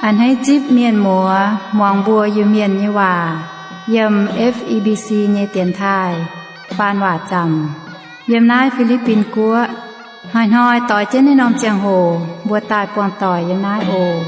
A'hneiv zipv mienh muoz muangx mbuo Iu-Mienh nyei waac yiem F E B C nyei dienx taaih faan waac zaamc yiem naaiv Fi^li^bin Guoqv. Hnoi-hnoi doix jienv naaiv norm ziangh hoc mbuo daaih buangh doic yiem naaiv oc.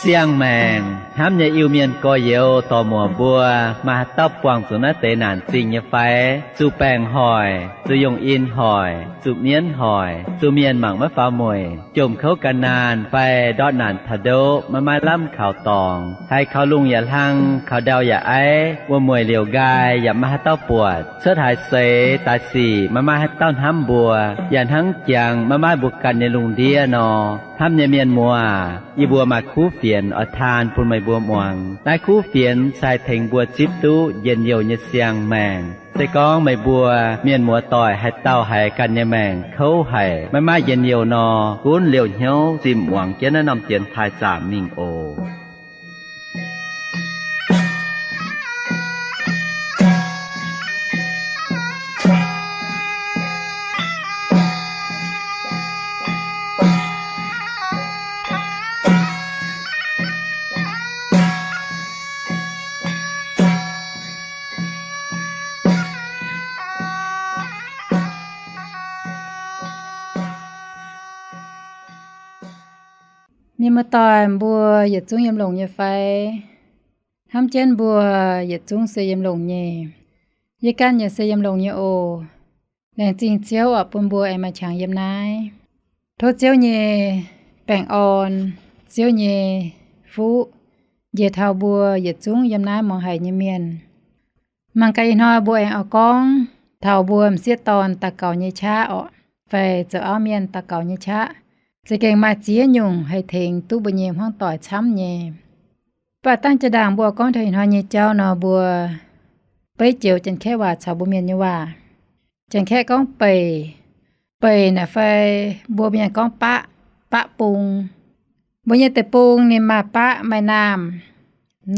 Siang-maengc hnamv nyei Iu-Mienh gorx-youz dorc-muoc mbuo, maaih haaix dauh buangh zuqc naaiv deix naanc zingh nyei fai? Zuqc baengc hoic, zuqc yungh in hoic, zuqc mienv hoic, zuqc mienh mangc maiv faaux mueic, jomc kouv gan naanh fai ndortv naanc taux ndoqv maiv maaih lamh kaux dorngx, haiz kaux lungh yaac hlang, kaux ndau yaac aiv, wuom-mueic liouc nqaai yaac maiv maaih haaix dauh buatc, cuotv haaix seix daaih sic maiv maaih haaix dauh hnamv mbuo, yaac hnangv jangx maiv maaih mbuo ganh nyei lungh ndiev nor, hnamv nyei mienh muoz, yie mbuo maaih kuv fienx oix taan bun meih mbuo muangx. Naaiv kuv fienx se haih tengx mbuo zipv duqv njien-youh nyei siang-maengc. Se gorngv meih mbuo mienh muoz doic haaix dauh haiz ganh nyei maengc kouv haic, maiv maaih njien-youh nor, gunv liouh hnyouv zinh muangx jienv naaiv norm dienx taaih zaamc mingh oc. Mienh muoz-doic mbuo yietc zungv yiem longx nyei fai? Hnamv jienv mbuo yietc zungv se yiem longx nyei. Yie ganh yaac se yiem longx nyei oc. Laengz zingh Ziouv oc, bun mbuo aengx maaih qangx yiem naaiv. Tov Ziouv nyei baengh orn, Ziouv nyei fuqv njiec taux mbuo yietc zungv yiem naaiv muangx haic nyei mienh. Mangc gaax ih hnoi mbuo aengx oix gorngv taux mbuo m'sieqv dorn daux gaux nyei qaqv orqc, fai zoux auv mienh daux gaux nyei qaqv. Za'gengh maaih ziex nyungc haih tengx duqv mbuo nyei hmuangv doic camv nyei. Mv baac dangh jaa-ndaangc mbuo gorngv taux ih hnoi nyei jauv nor, mbuo beiv joux Janx-Kaeqv waac caux mbuo Mienh nyei waac. Janx-Kaeqv gorngv beic. Beic naaic fai mbuo Mienh gorngv baqv, baqv bung. Mbuo nyei deic-bung ninh maaih baqv maaih naamh.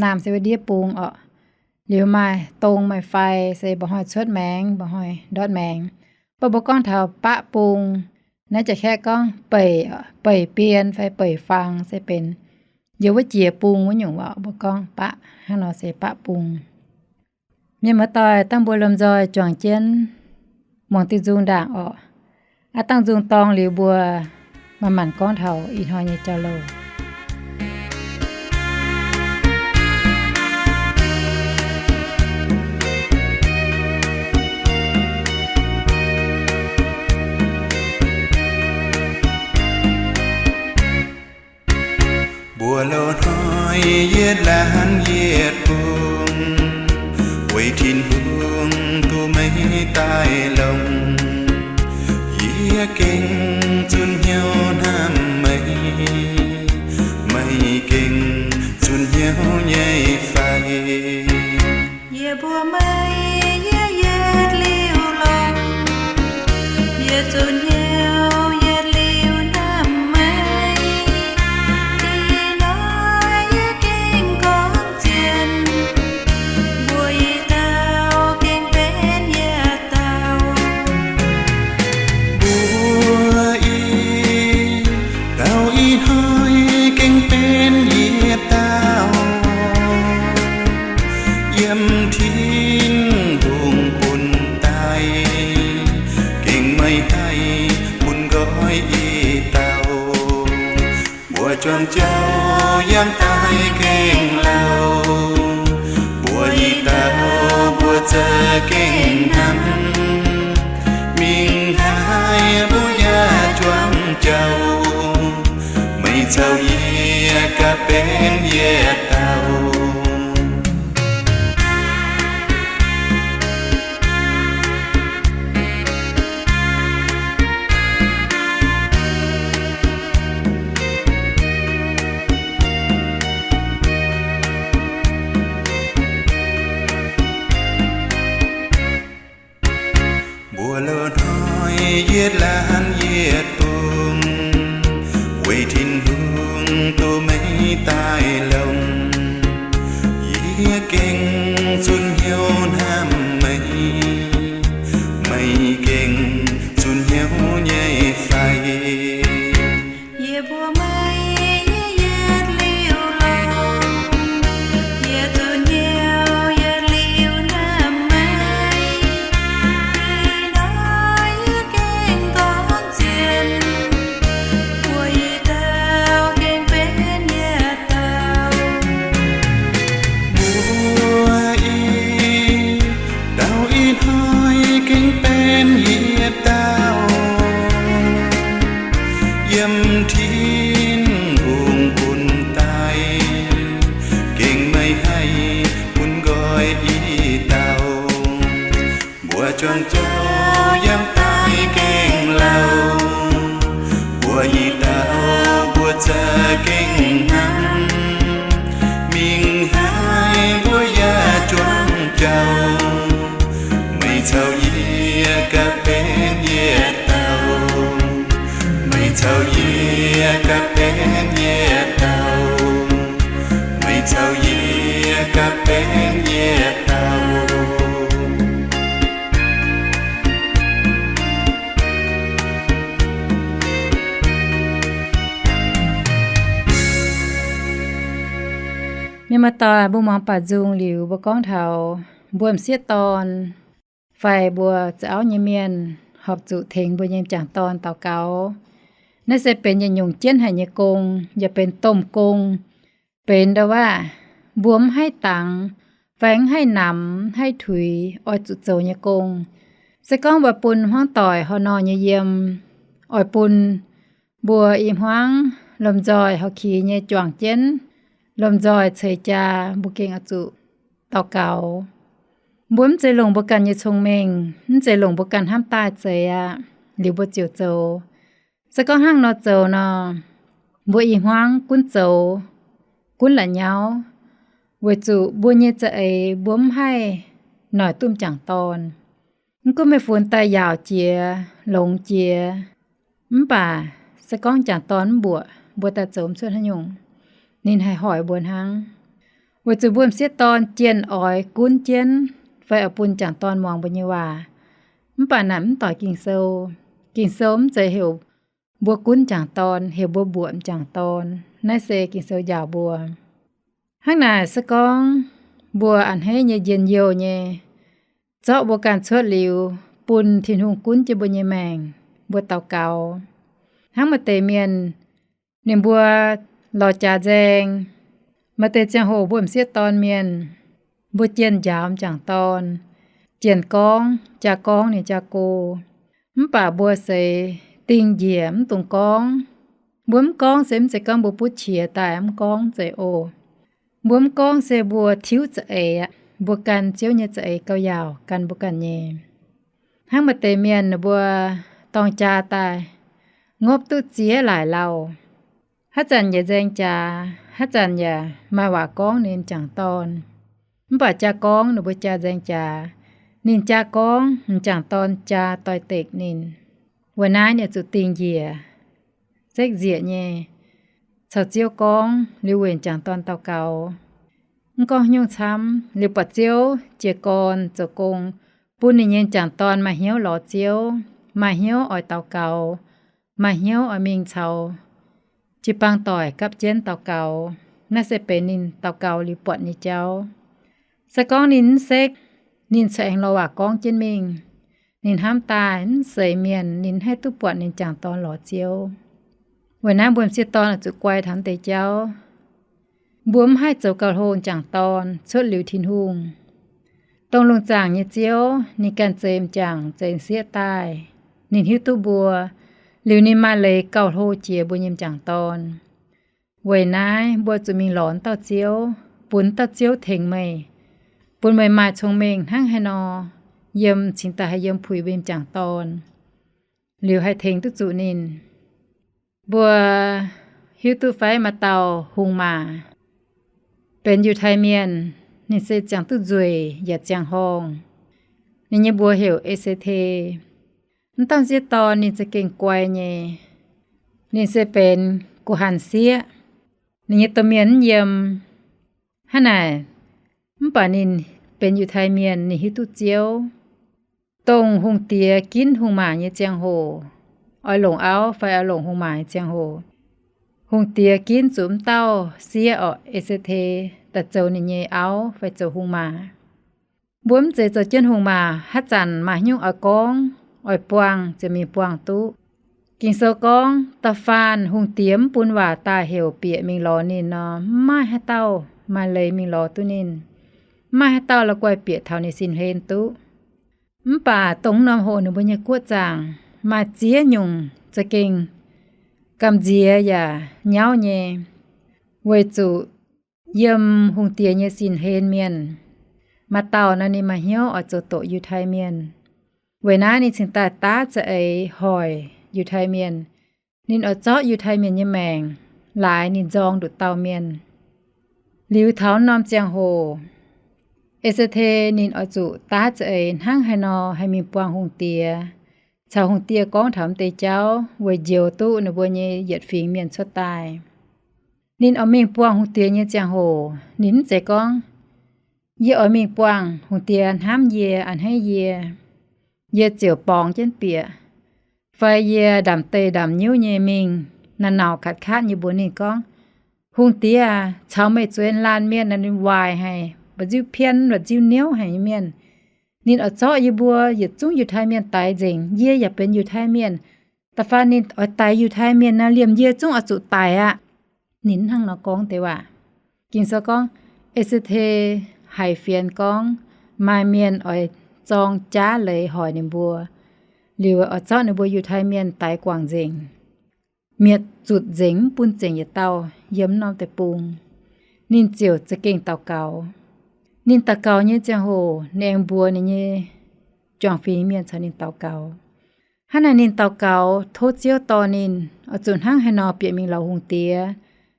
Naamh se wuov ndiev bung orqc. Liuz maaih dong maaih fai, se mba'hnoi cuotv maengx, mba'hnoi ndortv maengx. Mv baac mbuo gorngv taux baqv bung, naaiv Janx-Kaeqv gorngv beic, beic bien fai beic fangx se benx yiem wuov jiex bung wuov nyungc orqc. Mbuo gorngv baqv hnangv nor se baqv bung. Mienh muoz-doic, dangh mbuo lomh nzoih juangc jienv muangx diuh nzung ndaangc orqc. Aav dangh nzung dorng liuz mbuo manc-manc gorngv taux ih hnoi nyei jauv-louh. Mbuo loz-hnoi yietc laanh yietc bung, weic Tin-Hungh duqv meih daaih longc. Yie gengh zunc hnyouv hnamv meih, meih gengh zunc hnyouv nyei fai? Yie mbuox meih, yie yietc liuz longc, yie zunc hnyouv yietc liuz hnamv meih. Ih hnoi yie gengh gorngv zien, mbuox ih dauh gengh benx yietc dauh. Mbuox ih dauh ih hnoi gengh benx yietc dauh. Yiem Tin-Hungh bun daaih, gengh meih haih bun nqoi ih dauh. Mbuo juangc jauv yangh daaih gengh lauh, mbuox ih dauh mbuo za'gengh hnamv. Mingh haaix mbuo yaac juangc jauv, meih caux yie gaax benx yietc dauh. Mbuo loz-hnoi yietc laanh yietc bung, weic Tin-Hungh daaih longc. Yie gengh zunh hnyouv hnamv meih, meih gengh zunh hnyouv nyei fai? Yie mbuox meih, yie yietc liuz longc, yie zunh hnyouv yietc liuz hnamv meih. Ih hnoi yie gengh gorngv zien, mbuox ih dauh gengh benx yietc dauh. Mbuox ih dauh ih hnoi gengh benx yietc dauh yiem Tin-Hungh bun daaih, gengh meih haih bun nqoi ih dauh. Mbuo juangc zoux yiem daaih gengh lauh, mbuo ih dauh mbuo za'gengh hnamv, mingh haaix mbuo yaac juangc jauv. Meih caux yie ganh benx yietc dauh, meih caux yie ganh benx yietc dauh, meih caux yie ganh benx yietc dauh. Mienh muoz-doic, mbuo muangx baac nzung liuz mbuo gorngv taux mbuo m'sieqv dorn fai mbuo za'auv nyei mienh horpc zuqc tengx mbuo nyei m'jangc dorn daux gaux. Naaiv se benx yietc nyungc jienv haic nyei gong, yaac benx domh gong, benx ndo waac mbuo mv haih dangx fai mv haih namx, mv haih tuix, oix zuqc zoux nyei gong. Se gorngv mbuo bun hmuangv doic horh nor nyei yiem, oix bun mbuo ih hmuangv lomh nzoih horh kix nyei juangc jienv, lomh nzoih ceix jaa, mbuo gengh oix zuqc daux gaux. Mbuo mv zeiz longc mbuo ganh nyei cong-mengh, mv zeiz longc mbuo ganh hnamv daaih zeiz aqv, liuz mbuo ziouc zoux. Se gorngv hnangv nor zoux nor, mbuo ih hmuangv gunv zoux, gunv la'nyauv, weic zuqc mbuo nyei za'eix mbuo mv haih noic duqv m'jangc dorn. Mv gunv meih funx daaih yaauc jiex, longx jiex, mv baac se gorngv m'jangc dorn mv mbuoqc, mbuo daaih zoux mv cuotv haaix nyungc, ninh haih hoic mbuo hnangv. Weic zuqc mbuo m'sieqv dorn jienh oix gunv jienv fai oix bun m'jangc dorn muangx mbuo nyei waac. Mv baac naaic mv doic Ging-Sou. Ging-Sou mv zeiz heuc mbuo gunv m'jangc dorn, heuc mbuo mbuoqc m'jangc dorn. Naaiv se Ging-Sou njaaux mbuo. Hnangv naaic se gorngv mbuo a'hneiv nyei njien-youh nyei zorqv mbuo ganh cuotv liuz bun Tin-Hungh gunv jienv mbuo nyei maengc, mbuo daux gaux. Hnangv maaih deix mienh, ninh mbuo lorz jaax nzaeng. Maaih deix ziangh hoc mbuo m'sieqv dorn mienh, mbuo jienh njaaux m'jangc dorn, jienh gorngv, jaa gorngv ninh jaa go. Mv baac mbuo seix dingh njiec mv dungx gorngv. Mbuo mv gorngv se mv zeiz gorngv mbuo butv qiex daaih mv gorngv, mv zeiz oc. Mbuo mv gorngv se mbuo tiuv za'eix aqv. Mbuo gan Ziouv nyei za'eix gauh yaauc gan mbuo ganh nyei. Hnangv maaih deix mienh ninh mbuo dorng jaa daaih, ngopv duqv ziex laaic lauh. Haaix zanc yaac nzaeng jaax, haaix zanc yaac maaih waac gorngv ninh m'jangc dorn. Mv baac jaa gorngv ninh mbuo jaa nzaeng jaax, ninh jaa gorngv m'jangc dorn jaa doix-dekc ninh. Weic naaiv ninh zuqc dingh njiec, sekv nzieqc nyei, caux Ziouv gorngv liuz weic m'jangc dorn daux gaux. Mv gorngv nyungc camv, liuz buatc Ziouv jiez gorn zoux gong, bun ninh nyei m'jangc dorn maaih hnyouv lorz Ziouv, maaih hnyouv oix daux gaux, maaih hnyouv oix mingh caux jiu-baang doic gapv jienv daux gaux. Naaiv se benx ninh daux gaux liuz buatc nyei jauv. Se gorngv ninh mv sekv, ninh corc aengx lorz waac gorngv jienv mingh. Ninh hnamv daaih mv seix mienh ninh haih duqv buatc ninh m'jangc dorn lorz Ziouv. Weic naaiv mbuo m'sieqv dorn oix zuqc guai taux deix jauv. Mbuo mv haih zoux gauh hlo m'jangc dorn cuotv liuz Tin-Hungh. Dongh lungh zaangc nyei Ziouv ninh ganh zeix m'jangc zeix m'sieqv daaih. Ninh hiuv duqv mbuo, liuz ninh maaih leiz gauh hlo jiex mbuo nyei m'jangc dorn. Weic naaiv mbuo zuqc mingh lorz dauh Ziouv, bun dauh Ziouv tengx meih, bun meih maaih cong-mengh hnangv haaix nor yiem cingx daaih haih yiem puix mbuo nyei m'jangc dorn, liuz haih tengx duqv zuqc ninh. Mbuo hiuv duqv fai maaih dauh hungh maac benx Yiutai Mienh, ninh se ziangh duqv nzueic yaac ziangh horngh. Ninh nyei mbuox heuc E Se Te. Mv dauh m'sieqv dorn ninh za'gengh guai nyei. Ninh se benx guh hanh sieqv. Ninh nyei domh mienh mv yiem. Hnangv naaic, mv baac ninh benx Yiutai Mienh, ninh hiuv duqv Ziouv. Dongh hungh diex ginv hungh maac nyei ziangh hoc, oix longc auv fai oix longc hungh maac nyei ziangh hoc, hungh diex ginv zuqc m'dauh sieqv orqc, E^se^te, daaih zoux ninh nyei auv fai zoux hungh maac. Mbuo mv zeiz zoux jienv hungh maac haaix zanc maaih haaix nyungc oix gorngv, oix buangh ziouc mingh buangh duqv. Ging-Sou gorngv, da'faanh hungh diex mv bun waac daaih heuc bieqc mingh lorz ninh nor, mv maaih haaix dauh maaih leiz mingh lorz duqv ninh. Mv maaih haaix dauh la'guaih bieqc taux ninh sin hlen duqv. Mv baac dongh norm hoc ninh mbuo nyei guoqv zaangc maaih ziex nyungc za'gengh gamh nziex yaac nyauv nyei, weic zuqc yiem hungh diex nyei sin hlen mienh, maaih dauh nor ninh maaih hnyouv oix zoux doqc Yiutai Mienh. Weic naaiv ninh cingx daaih daav za'eix hoic Yiutai Mienh. Ninh oix zorqv Yiutai Mienh nyei maengc laaix ninh nzorng nduqc dauh mienh. Liuz taux norm ziangh hoc, E^se^te ninh oix zuqc daav za'eix hnangv haaix nor haih mingh buangh hungh diex, caux hungh diex gorngv taux m'deix jauv weic njoux duqv ninh mbuo nyei yietc fingx mienh cuotv daaih. Ninh oix mingh buangh hungh diex nyei ziangh hoc, ninh mv zeiz gorngv, yie oix mingh buangh hungh diex hnamv yie, a'hneiv yie, yie ziouc borngz jienv bieqc, fai yie ndamc deih ndamc nyiuv nyei mingh, naaic nauc katv katv nyei mbuox ninh gorngv, hungh diex aac, caux meih zueiz laanh mienh naaiv ninh waaic haic, mba'nziu pien, mba'nziu niouv haic nyei mienh. Ninh oix zorqv yie mbuo yietc zungv Yiutai Mienh daix nzengc. Yie yaac benx Yiutai Mienh. Da'faanh ninh oix daix Yiutai Mienh nor, liemh yie zungv oix zuqc daic aqv. Ninh hnangv nor gorngv deix waac. Ging-Sou gorngv, E^se^te haiz fienx gorngv maaih mienh oix zorng jaav leiz hoic ninh mbuo, liuz oix zorqv ninh mbuo Yiutai Mienh daix guangc nzengc, mietc zutc nzengc, mv bun zengc yietc dauh yiem norm deic-bung. Ninh ziouc za'gengh daux gaux. Ninh daux gaux nyei ziangh hoc, ninh aengx mbuox ninh nyei juangc fingx mienh caux ninh daux gaux. Hnangv naaic ninh daux gaux tov Ziouv dorh ninh oix zuqc hnangv haaix nor bieqc mingh lorz hungh diex,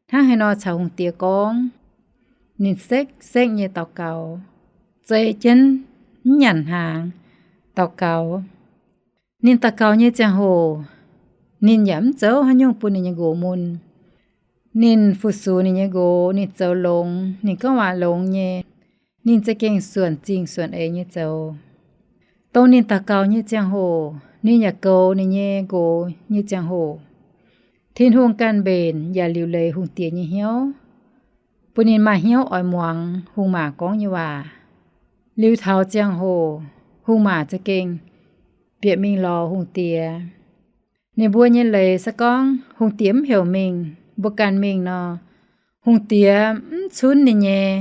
hnangv haaix nor caux hungh diex gorngv. Ninh sekv-sekv nyei daux gaux, zei jienv mv nyanc hnaangx daux gaux. Ninh daux gaux nyei ziangh hoc, ninh yaac mv zoux haaix nyungc bun ninh nyei nqox mun. Ninh fu-sux ninh nyei nqox, ninh zoux longx, ninh gorngv waac longx nyei. Ninh za'gengh suonc zingh suonc eix nyei zoux. Dongh ninh daux gaux nyei ziangh hoc, ninh yaac goux ninh nyei nqox nyei ziangh hoc, Tin-Hungh ganh mbenc yaac liuc leiz hungh diex nyei hnyouv, bun ninh maaih hnyouv oix muangx hungh maac gorngv nyei waac. Liuz taux ziangh hoc, hungh maac za'gengh bieqc mingh lorz hungh diex. Ninh mbuo nyei leiz se gorngv hungh diex mv heuc mingh, mbuo ganh mingh nor, hungh diex mv cunv ninh nyei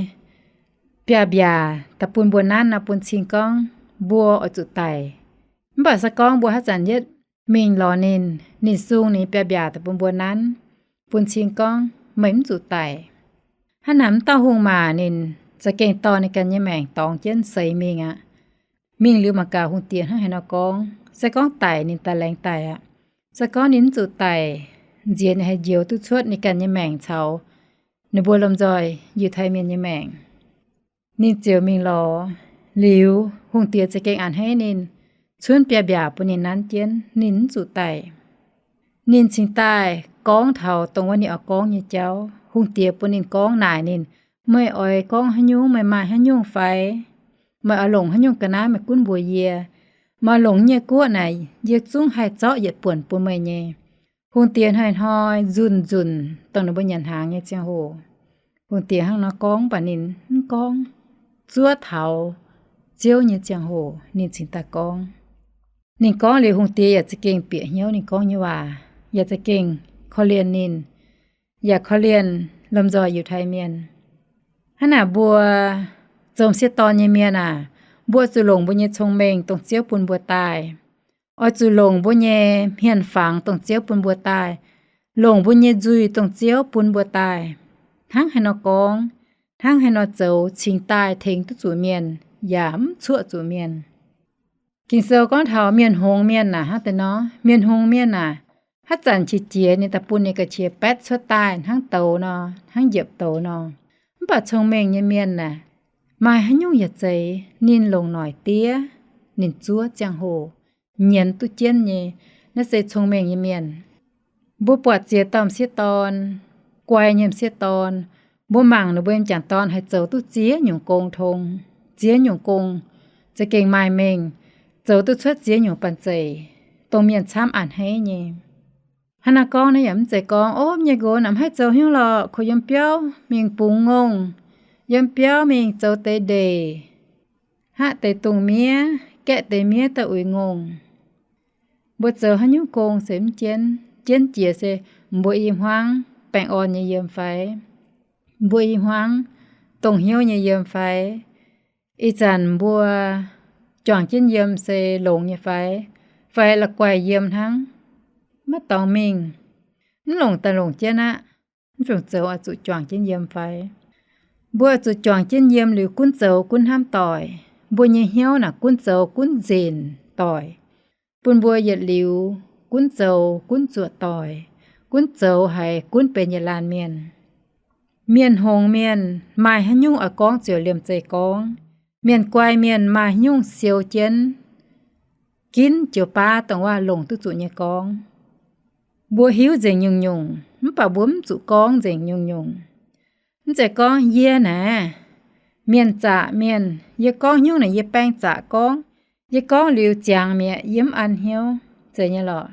biaav-mbiaac daaih bun mbuo nanv nor, bun cing gorngv mbuo oix zuqc daic. Mv baac se gorngv mbuo haaix zanc yietv mingh lorz ninh, ninh sung ninh biaav-mbiaac daaih bun mbuo nanv, bun cing gorngv meih mv zuqc daic. Hnangv naaic, m'dauh hungh maac ninh za'gengh dorh ninh ganh nyei maengc dorngx jienv seix mingh aqv. Mingh liuz mangc gaax hungh diex hnangv haaix nor gorngv. Se gorngv daic, ninh daaih laengz daic aqv. Se gorngv ninh mv zuqc daic, nziex ninh haih njoux duqv cuotv ninh ganh nyei maengc caux ninh mbuo lomh nzoih Yiutai Mienh nyei maengc. Ninh ziouc mingh lorz. Liuz, hungh diex za'gengh a'hneiv ninh, cunv biaav-mbiaac bun ninh nanv jienv, ninh mv zuqc daic. Ninh cingx daaih gorngv taux dongh wuov ninh oix gorngv nyei jauv. Hungh diex bun ninh gorngv naaic ninh, meih oix gorngv haaix nyungc? Meih maaih haaix nyungc fai? Meih oix longc haaix nyungc ga'naaiv meih gunv mbuox yie. Meih oix longc nyei guoqv naaic, yie zungv haih zorqv yietc buonc bun meih nyei. Hungh diex hnoi-hnoi nzunc-nzunc dongh ninh mbuo nyanc hnaangx nyei ziangh hoc, hungh diex hnangv nor gorngv, mv baac ninh mv gorngv. Zuov taux Ziouv nyei ziangh hoc ninh cingx daaih gorngv. Ninh gorngv liuz, hungh diex yaac za'gengh bieqc hnyouv ninh gorngv nyei waac, yaac za'gengh korv-lienh ninh, yaac korv-lienh lomh nzoih Yiutai Mienh. Hnangv naaic mbuo zoux m'sieqv dorn nyei mienh aac, mbuo oix zuqc longc mbuo nyei cong-mengh dongh Ziouv bun mbuo daaih. Oix zuqc longc mbuo nyei hmien-fangx dongh Ziouv bun mbuo daaih. Longc mbuo nyei nzuih dongh Ziouv bun mbuo daaih. Hnangv haaix nor gorngv, hnangv haaix nor zoux cingx daaih tengx duqv zuqc mienh yaac mv cuoqv zuqc mienh. Ging-Sou gorngv taux mienh hngongx mienh naaic hnangv deix nor, mienh hngongx mienh naaic, haaix zanc qiex jiez ninh daaih bun ninh ga'qiex baetv cuotv daaih hnangv douz nor, hnangv njiepc douz nor. Mv baac cong-mengh nyei mienh naaic, maaih haaix nyungc yaac zeiz, ninh longc noic diev, ninh zuov ziangh hoc, nyienz duqv jienv nyei. Naaiv se cong-mengh nyei mienh. Mbuo buatc ziex dauh m'sieqv dorn, guai nyei m'sieqv dorn. Mbuo mangc ninh mbuo m'jangc dorn haih zoux duqv ziex nyungc gong tong, ziex nyungc gong, za'gengh maaih mengh, zoux duqv cuotv ziex nyungc banh-zeic, dongh mienh camv a'hneiv nyei. Hnangv naaiv gorngv naaiv yaac mv zeiz gorngv, ov, nyei nqox naaic mv haih zoux hnyouv lorqc, kungx yiem biauv mingh bungx ngongh, yiem biauv mingh zoux deix ndeic, haqv deix dungz miev, gaeqv deix miev daaih uix ngongh. Mbuo zoux haaix nyungc gong se mv jienv, jienv jiex se mbuo i hmuangv baengh orn nyei yiem fai, mbuo i hmuangv dongh hnyouv nyei yiem fai, ih zanc mbuo juangc jienv yiem se longx nyei fai, fai la'guaih yiem hnangv, maiv dorngx mingh, mv longc daaih longc jienv aqv. Mv fungc zoux oix zuqc juangc jienv yiem fai? Mbuo oix zuqc juangc jienv yiem liuz gunv zoux gunv hnamv doic. Mbuo nyei hnyouv naaic gunv zoux gunv nzenc doic, bun mbuo yietc liuz gunv zoux gunv zuoqc doic, gunv zoux haiz gunv benx yietc laanh mienh. Mienh hngongx mienh maaih haaix nyungc oix gorngv ziouc liemh zeih gorngv. Mienh guai mienh maaih haaix nyungc siou jienv, ginv jiouc baav dongh waac longc duqv zuqc nyei gorngv. Mbuo hiuv nzengc nyungc-nyungc mv baac mbuo mv zuqc gorngv nzengc nyungc-nyungc. Mv zeiz gorngv yie naaic, mienh zaqc mienh, yie gorngv hnyouv naaic yie baeng zaqc gorngv. Yie gorngv liuz ziangx mi'aqv, yie mv an hnyouv, zeiz nyei lorqc.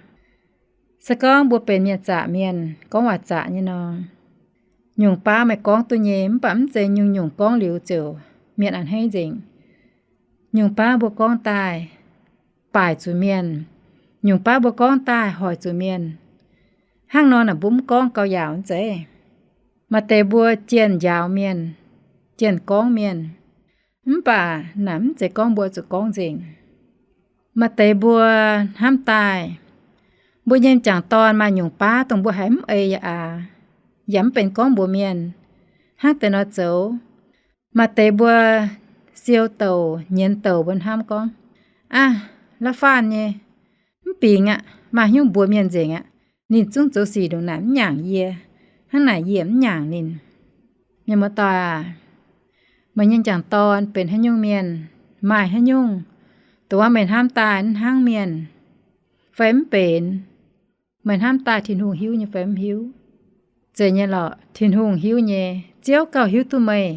Se gorngv mbuo benx mienh zaqc mienh, gorngv waac zaqc nyei nor, nyungc baav meih gorngv duqv nyei, mv baac mv zeiz nyungc-nyungc gorngv liuz ziouc mienh a'hneiv nzengc. Nyungc baav mbuo gorngv daaih baaic zuqc mienh, nyungc baav mbuo gorngv daaih hoic zuqc mienh. Hnangv nor naaic mbuo mv gorngv gauh yaauc zeiv. Maaih deix mbuo jienh njaaux mienh, jienh gorngv mienh, mv baac naaic mv zeiz gorngv mbuo zuqc gorngv nzengc. Maaih deix mbuo hnamv daaih, mbuo nyei m'jangc dorn maaih nyungc baav dongh mbuo haiz mv ei yaac aax, yaac mv benx gorngv mbuox mienh. Hnangv deix nor zoux, maaih deix mbuo siou douc nyienz douc mbuo hnamv gorngv, aav, la'faanh nyei, mv bingx aqv, maaih hnyouv mbuox mienh nzengc aqv. Ninh zungv zoux sic ndongc naaic mv nyaangc yie, hnangv naaic yie mv nyaangc ninh. Mienh muoz-doic aac, meih nyei m'jangc dorn benx haaix nyungc mienh, maaih haaix nyungc, dongh wuov meih hnamv daaih mv hnangv mienh fai mv benx, meih hnamv daaih Tin-Hungh hiuv nyei fai mv hiuv? Zeiz nyei lorqc, Tin-Hungh hiuv nyei. Ziouv gauh hiuv duqv meih.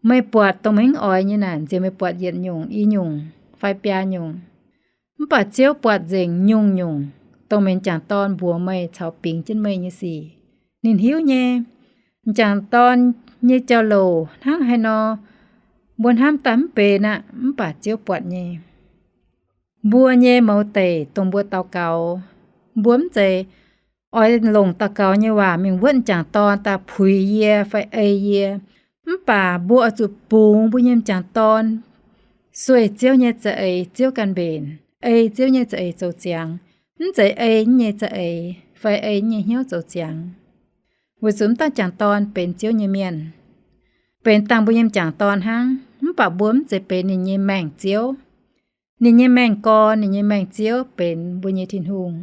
Meih buatc dongh meih mv oix nyei naaic, nziex meih buatc yietc nyungc, i nyungc, fai biaa nyungc. Mv baac Ziouv buatc nzengc nyungc-nyungc dongh meih m'jangc dorn mbuox meih caux bingx jienv meih nyei sic. Ninh hiuv nyei. M'jangc dorn nyei jauv-louc hnangv haaix nor, mbuo hnamv daaih mv benx aqv, mv baac Ziouv buatc nyei. Mbuo nyei mouz deic dongh mbuo daux gaux, mbuo mv zeiz oix longc daux gaux nyei waac mingh wuotv m'jangc dorn daaih puix yie fai ei yie. Mv baac mbuo oix zuqc bungx mbuo nyei m'jangc dorn sueih Ziouv nyei za'eix, Ziouv ganh mbenc, ei Ziouv nyei za'eix zoux ziangx, mv zeiz ei nyei za'eix fai ei nyei hnyouv zoux ziangx. Weic zuqc mv dauh m'jangc dorn benx Ziouv nyei mienh, benx dangh mbuo nyei m'jangc dorn hnangv, mv baac mbuo mv zeiz benx ninh nyei maengh ziouv. Ninh nyei maengh gorn, ninh nyei maengh ziouv benx mbuo nyei Tin-Hungh.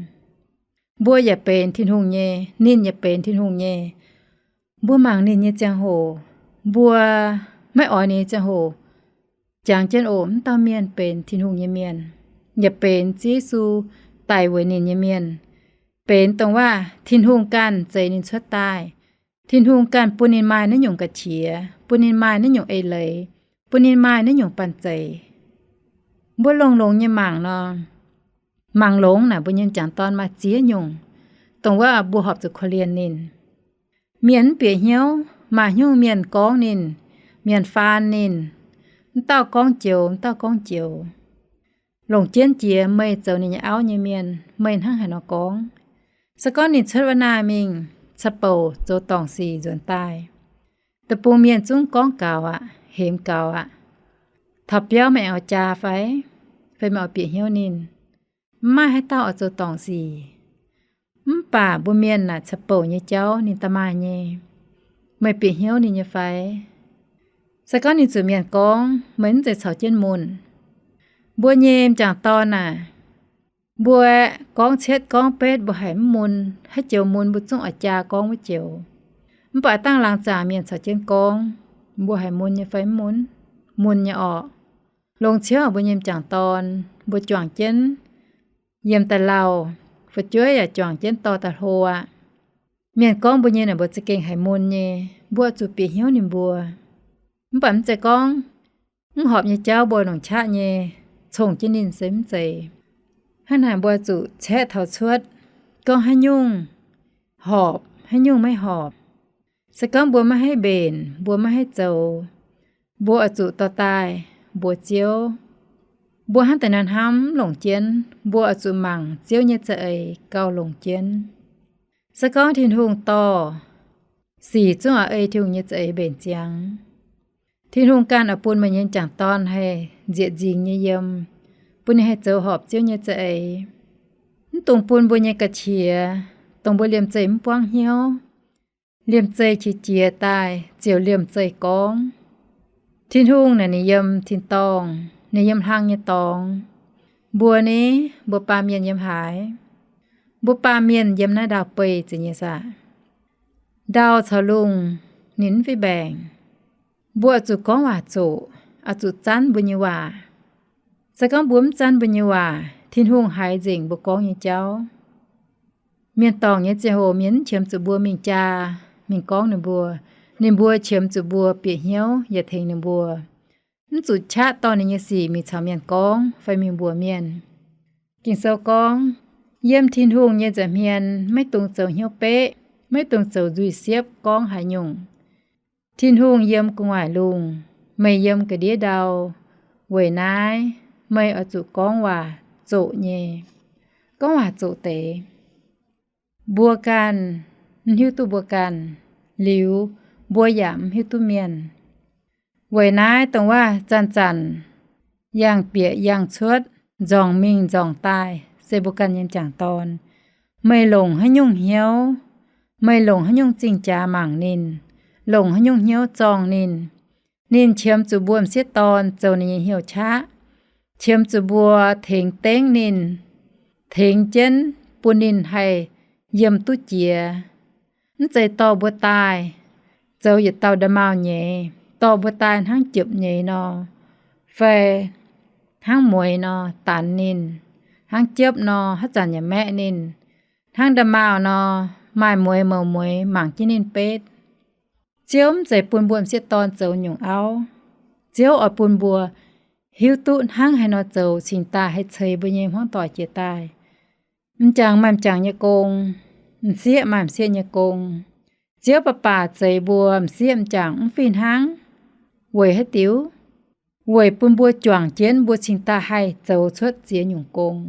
Mbuo yaac benx Tin-Hungh nyei, ninh yaac benx Tin-Hungh nyei. Mbuo mangc ninh nyei ziangh hoc, mbuo maiv oix ninh nyei ziangh hoc, jangx jienv oc, mv dauh mienh benx Tin-Hungh nyei mienh, yaac benx Ziouv Yesu daic weic ninh nyei mienh, benx dongh waac Tin-Hungh ganh zeix ninh cuotv daaih. Tin-Hungh ganh bun ninh maaih naaiv nyungc ga'qiex, bun ninh maaih naaiv nyungc eix leiz, bun ninh maaih naaiv nyungc banh zeic. Mbuo longx-longx nyei mangc nor, mangc longx naaic mbuo nyei m'jangc dorn maaih ziex nyungc, dongh wuov mbuo horpc zuqc korv-lienh ninh. Mienh mv bieqc hnyouv, maaih hnyouv mienh gorngv ninh, mienh faan ninh, mv dauh gorngv joux, mv dauh gorngv joux. Longc jienv jiex meih zoux ninh nyei auv nyei mienh, meih hnangv haaix nor gorngv? Se gorngv ninh cuotv wuov naaiv mingh, ca'bouc zoux dorngc sic nzuonx daaih, deic-bung mienh zungv gorngv gaux aqv, hemx gaux aqv. Taux biauv meih aengx oix jaa fai? Fai meih oix bieqc hnyouv ninh? Mv maaih haaix dauh oix zoux dorngc sic. Mv baac mbuo mienh naaic ca'bouc nyei jauv ninh da'maaih nyei. Meih bieqc hnyouv ninh nyei fai? Se gorngv ninh zuqc mienh gorngv, meih mv zeiz caux jienv mun. Mbuo nyei m'jangc dorn naaic, mbuo aeqv, gorngv cietv gorngv betv mbuo haiz mv mun, haaix joux mun mbuo zungv oix jaa gorngv wuov joux. Mv baac dangh laangz zaangc mienh caux jienv gorngv, mbuo haiz mun nyei fai mv mun? Mun nyei orqc. Longc ciouv mbuo nyei m'jangc dorn, mbuo juangc jienv yiem da'lauh, fu'jueiv yaac juangc jienv dorh da'hlo aqv. Mienh gorngv mbuo nyei naaic mbuo za'gengh haiz mun nyei, mbuo oix zuqc bieqc hnyouv ninh mbuo. Mv baac mv zeiz gorngv mv horpc nyei jauv mbuo longc qaqv nyei, congx jienv ninh se mv zeiz. Hnangv naaic mbuo oix zuqc caeqv taux cuotv, gorngv haaix nyungc horpc, haaix nyungc maiv horpc. Se gorngv mbuo maiv haih mbenc, mbuo maiv haih zoux, mbuo oix zuqc dorh daaih mbuox Ziouv. Mbuo hnangv deix naaiv hnamv mv longc jienv, mbuo oix zuqc mangc Ziouv nyei za'eix gauh longc jienv. Se gorngv Tin-Hungh dorh, sic zungv oix ei Tin-Hungh nyei za'eix mbenc ziangx. Tin-Hungh ganh oix bun meih nyei m'jangc dorn haih nzieqc nzingx nyei yiem, bun ninh haih zoux horpc Ziouv nyei za'eix. Mv dungx bun mbuo nyei ga'qiex, dongh mbuo liemh zeih mv buangv hnyouv, liemh zeih qiex jiez daaih ziouc liemh zeih gorngv. Tin-Hungh naaic ninh yiem tin-dorngh, ninh yiem hlang nyei dorngx. Mbuo ni, mbuo baamh mienh yiem haaix? Mbuo baamh mienh yiem naaiv ndau-beih ziepc nyeic saah? Ndau caux lungh ninh mv fih mbaengc. Mbuo oix zuqc gorngv waac zoqc, oix zuqc zanv mbuo nyei waac. Se gorngv mbuo mv zanv mbuo nyei waac, Tin-Hungh haiz nzengc mbuo gorngv nyei jauv. Mienh dorngc nyei ziangh hoc mienh mv qiemx zuqc mbuo mingh jaa, mingh gorngv ninh mbuo. Ninh mbuo qiemx zuqc mbuo bieqc hnyouv yaac tengx ninh mbuo. Mv zuqc qaqv dorh ninh nyei sic mingh caux mienh gorngv fai mingh mbuox mienh. Ging-Sou gorngv, yiem Tin-Hungh nyei nza'hmien maiv dungx zoux hnyouv-beqv, maiv dungx zoux nzuih siepv gorngv haaix nyungc. Tin-Hungh yiem gu'nguaaic lungh, meih yiem ga'ndiev ndau. Weic naaiv meih oix zuqc gorngv waac zoqc nyei, gorngv waac zoqc deix. Mbuo ganh mv hiuv duqv mbuo ganh, liuz mbuo yaac mv hiuv duqv mienh. Weic naaiv dongh waac zanc-zanc yangh bieqc yangh cuotv, nzorngc mingh nzorngc daaih se mbuo ganh nyei m'jangc dorn. Meih longc haaix nyungc hnyouv, meih longc haaix nyungc zingh jaax mangc ninh, longc haaix nyungc hnyouv zorng ninh. Ninh qiemx zuqc mbuo m'sieqv dorn zoux ninh nyei hnyouv qaqv, qiemx zuqc mbuo tengx dengv ninh, tengx jienv bun ninh haih yiem duqv jiex. Mv zeiz dorh mbuo daaih zoux yietc dauh nda'maauh nyeiz, dorh mbuo daaih hnangv jepc nyeiz nor, fai hnangv mueiz nor danx ninh, hnangv jiepv nor haaix zanc yaac maeqv ninh, hnangv nda'maauh nor maaih mueiz mouz mueiz mangc jienv ninh betv. Ziouv mv zeiz bun mbuo m'sieqv dorn zoux nyungc auv. Ziouv oix bun mbuo hiuv duqv hnangv haaix nor zoux cingx daaih haih ceix mbuo nyei hmuangv doic jiex daaih. M'jangc maaih m'jangc nyei gong, m'sieqv maaih m'sieqv nyei gong. Ziouv baac baac zeix mbuo m'sieqv m'jangc mv fih hnangv. Weic haaix diuc? Weic bun mbuo juangc jienv mbuo cingx daaih haih zoux cuotv ziex nyungc gong.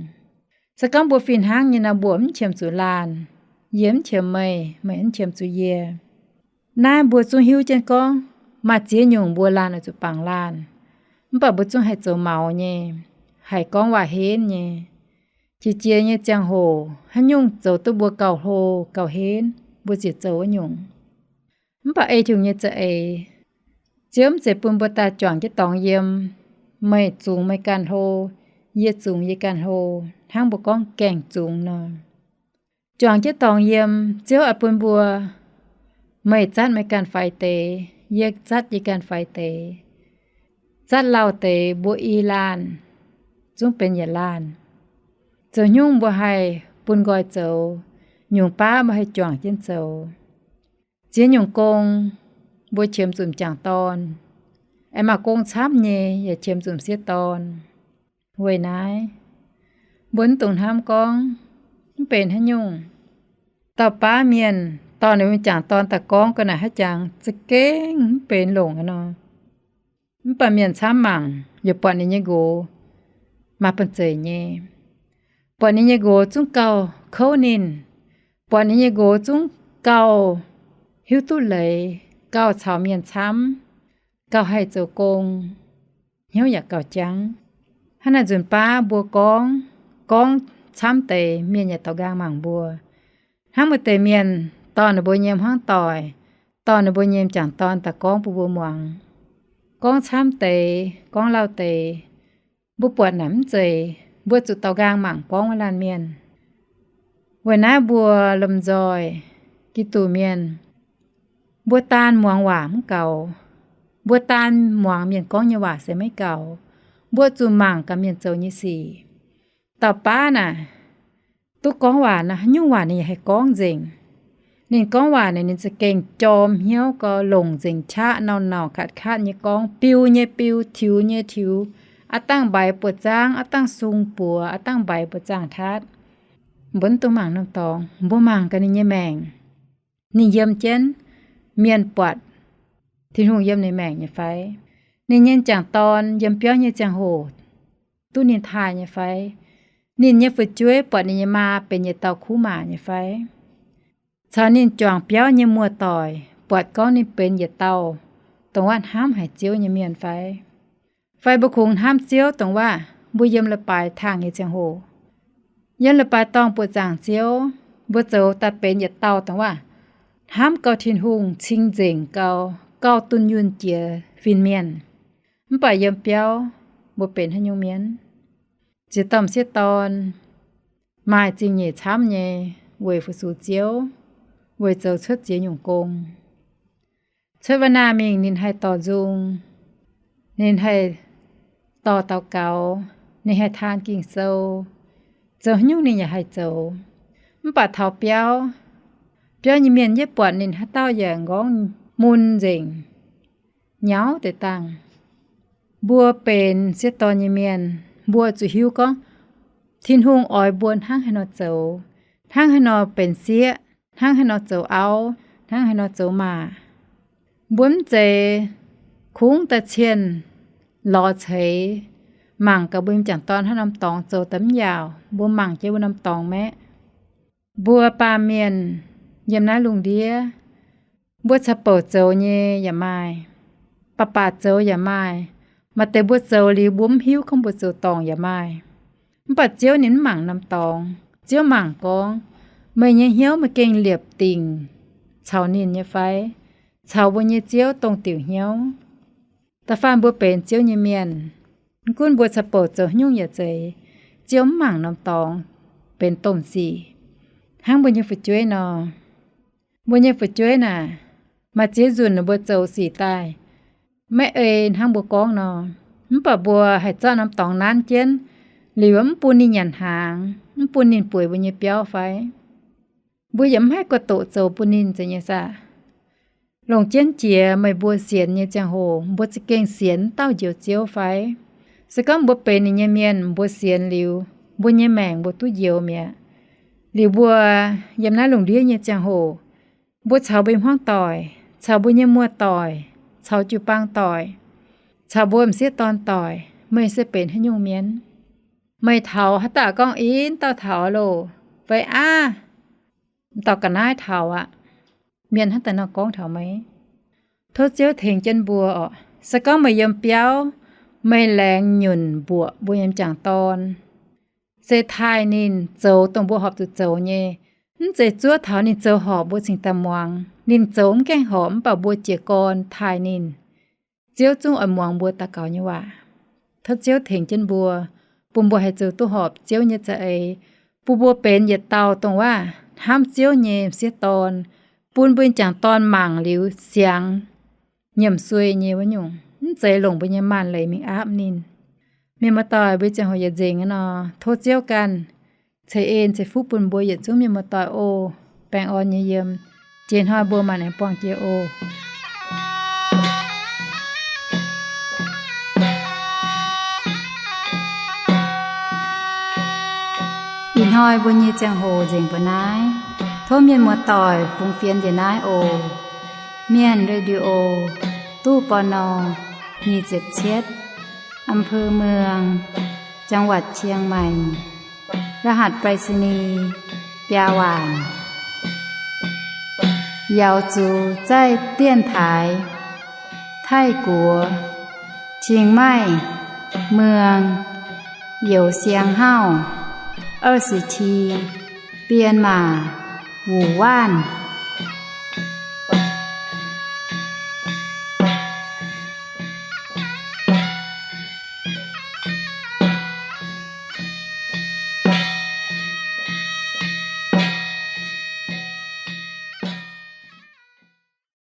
Se gorngv mbuo fih hnangv nyei nor, mbuo mv qiemx zuqc laanh. Yie mv qiemx meih, meih mv qiemx zuqc yie. Naaiv mbuo zungv hiuv jienv gorngv maaih ziex nyungc mbuo laanh oix zuqc bangc laanh. Mv baac mbuo zungv haih zoux maux nyei, haih gorngv waac-henv nyei. Qiex jiez nyei ziangh hoc haaix nyungc zoux duqv mbuo gauh hlo gauh henv, mbuo ziouc zoux wuov nyungc. Mv baac ei Tin-Hungh nyei za'eix, Ziouv mv zeiz bun mbuo daaih juangc jienv dorngx yiem, meih zungx meih ganh hlo, yie zungx yie ganh hlo, hnangv mbuo gorngv gaengh zungx nor. Juangc jienv dorngx yiem, Ziouv oix bun mbuo, meih zatv meih ganh faix deix, yie zatv yie ganh faix deix. Zatv lauh deix mbuo i laanh, zungv benx yietc laanh. Zoux nyungc mbuo haih bun nqoi zoux, nyungc baav mbuo haih juangc jienv zoux. Ziex nyungc gong, mbuo qiemx zuqc m'jangc dorn. Aengx maaih gong camv nyei yaac qiemx zuqc m'sieqv dorn. Weic naaiv, mbuo mv dungx hnamv gorngv mv benx haaix nyungc. Dauh baav mienh dorh ninh m'jangc dorn daaih gorngv ga'naaiv haaix jangx za'gengh mv benx longc nor. Mv baac mienh camv mangc yaac buatc ninh nyei nqox maaih banh zeic nyei, buatc ninh nyei nqox zungv gauh kouv ninh, buatc ninh nyei nqox zungv gauh hiuv duqv leiz, gauh caux mienh camv, gauh haih zoux gong, hnyouv yaac gauh jangv. Hnangv naaiv nzunc baav mbuo gorngv, gorngv camv deix mienh yaac daaux nqaang mangc mbuo. Hnangv maaih deix mienh dorh ninh mbuo nyei hmuangv doic, dorh ninh mbuo nyei m'jangc dorn daaih gorngv bun mbuo muangx. Gorngv camv deix, gorngv lauh deix, mbuo buatc naaic mv zeiz, mbuo zuqc daaux nqaang mangc gorngv wuov laanh mienh. Weic naaiv mbuo lomh nzoih Giduc mienh, mbuo daan muangx waac mv gaux. Mbuo daan muangx mienh gorngv nyei waac se maiv gaux. Mbuo zuqc mangc gaax mienh zoux nyei sic. Dauh baav naaic duqv gorngv waac nor, haaix nyungc waac ninh yaac haih gorngv nzengc. Ninh gorngv waac naaic ninh za'gengh jorm hnyouv gau, longc nzengc qaqv, nauc-nauc katv-katv nyei gorngv, biu nyei biu, tiux nyei tiux, aav dangh mbaix buoz-zaangv, aav dangh sung buoz, aav dangh mbaix buoz-zaangv tatv. Mbuo mv dungx mangc norm dorngx, mbuo mangc gaax ninh nyei maengc. Ninh yiem jienv mienh buatc Tin-Hungh yiem ninh maengc nyei fai? Ninh nyei m'jangc dorn yiem biauv nyei ziangh hoc duqv ninh taaih nyei fai? Ninh nyei fu'jueiv buatc ninh nyei maa benx yietc dauh kuv maac nyei fai? Caux ninh juangc biauv nyei muoz-doic buatc gorngv ninh benx yietc dauh dongh wuov hnamv haic Ziouv nyei mienh fai? Fai mbuo kungx hnamv Ziouv dongh wuov mbuo yiem leiz-baaix tangh nyei ziangh hoc, yiem leiz-baaix dorngh buoqc zaangc Ziouv, mbuo zoux daaih benx yietc dauh dongh wuov hnamv gau Tin-Hungh, cing-nzengc gau, gauh dunh yunh jiex fin-mienh. Mv baac yiem biauv mbuo benx haaix nyungc mienh? Ziex dauh m'sieqv dorn maaih zingh nyeic camv nyei weic fu-sux Ziouv, weic zoux cuotv ziex nyungc gong. Cuotv waac naah mingh ninh haih dorh nzung, ninh haih dorh daux gaux, ninh haih taan Ging-Sou, zoux haaix nyungc ninh yaac haih zoux. Mv baac taux biauv, biauv nyei mienh yie buatc ninh haaix dauh yaac nqorngv mun nzengc, nyauv deix dangh. Mbuo benx m'sieqv dorn nyei mienh, mbuo zuqc hiuv gorngv Tin-Hungh oix mbuo hnangv haaix nor zoux, hnangv haaix nor benx sieqv, hnangv haaix nor zoux auv, hnangv haaix nor zoux maac. Mbuo mv zeiz kungx daaih cienh lorz ceix mangc gaax mbuo m'jangc dorn hnangv norm dorngx zoux daaih mv yaauc. Mbuo mangc jienv mbuo norm dorngx maeqv. Mbuo baamh mienh yiem naaiv lungh ndiev, mbuo caux bouc zoux nyei yaac maaih, baac-baac zoux yaac maaih. Maaih deix mbuo zoux liuz mbuo mv hiuv gorngv mbuo zoux dorngc yaac maaih. Mv baac Ziouv ninh mv mangc norm dorngx. Ziouv mangc gorngv meih nyei hnyouv meih gengh liepc dingc caux ninh nyei fai, caux mbuo nyei Ziouv dongh diuc hnyouv. Da'faanh mbuo benx Ziouv nyei mienh, mv gunv mbuo caux bouc zoux haaix nyungc yaac zeiz, Ziouv mv mangc norm dorngx benx domh sic. Hnangv mbuo nyei fu'jueiv nor, mbuo nyei fu'jueiv naaic, maaih ziex nzunc mbuo zoux sic daaih maiv ei hnangv mbuo gorngv nor, mv baac mbuo haih zorqv norm dorngx nanv jienv, liuz mv bun ninh nyanc hnaangx, mv bun ninh bueix mbuo nyei biauv fai? Mbuo yaac mv haih guoqv-doqc zoux bun ninh, zeiz nyei saah? Longc jienv jiex meih mbuo sienx nyei ziangh hoc mbuo za'gengh sienx dauh njoux Ziouv fai? Se gorngv mbuo benx ninh nyei mienh, mbuo sienx liuz, mbuo nyei maengc mbuo duqv njoux mi'aqv. Liuz mbuo yiem naaiv lungh ndiev nyei ziangh hoc, mbuo caux mbuo nyei hmuangv doic, caux mbuo nyei muoz-doic, caux jiu-baang doic, caux mbuo m'sieqv dorn doic, meih se benx haaix nyungc mienh? Meih taux haaix dauh gorngv, Ih, dauh taux loh, fai, Aav, dauh ga'naaiv taux aqv. Mienh hnangv daaih nor gorngv taux meih. Tov Ziouv tengx jienv mbuo oc. Se gorngv meih yiem biauv, meih laengz nyunc mbuoqc mbuo nyei m'jangc dorn, se taaih ninh zoux dongh mbuo horpc zuqc zoux nyei. Mv zeiz zuov taux ninh zoux horpc mbuo cingx daaih muangx. Ninh zoux mv gaengh horpc mv baac mbuo jiez gorn taaih ninh, Ziouv zungv oix muangx mbuo daux gaux nyei waac. Tov Ziouv tengx jienv mbuo, bun mbuo haih zoux duqv horpc Ziouv nyei za'eix, bun mbuo benx yietc dauh dongh wuov hnamv Ziouv nyei m'sieqv dorn, bun mbuo nyei m'jangc dorn mangc liuz siangx nyiemc suei nyei wuov nyungc, mv zeiz longc mbuo nyei maanc leiz mingh aapv ninh. Mienh muoz-doic, mbuo ziangh hoc yietc nzengc nor, tov Ziouv ganh ceix en ceix fuqv bun mbuo yietc zungv mienh muoz-doic oc. Baengh orn nyei yiem. Jiex hnoi mbuo mangc aengx buangh jiex oc. Ih hnoi mbuo nyei ziangh hoc nzengc mbuo naaiv. Tov mienh muoz-doic fungx fienx njiec naaiv oc. Mienh Radio, ตู้ ปณ. nyic ziepc cietv, อำเภอเมือง จังหวัดเชียงใหม่ รหัสไปรษณีย์ biaa waanc. 瑶族在电台 Taiv-Guoqv, Chiang Mai, เมือง Youh Siang Hauv, 二十七, Bienh Maac, Wuh Waanc.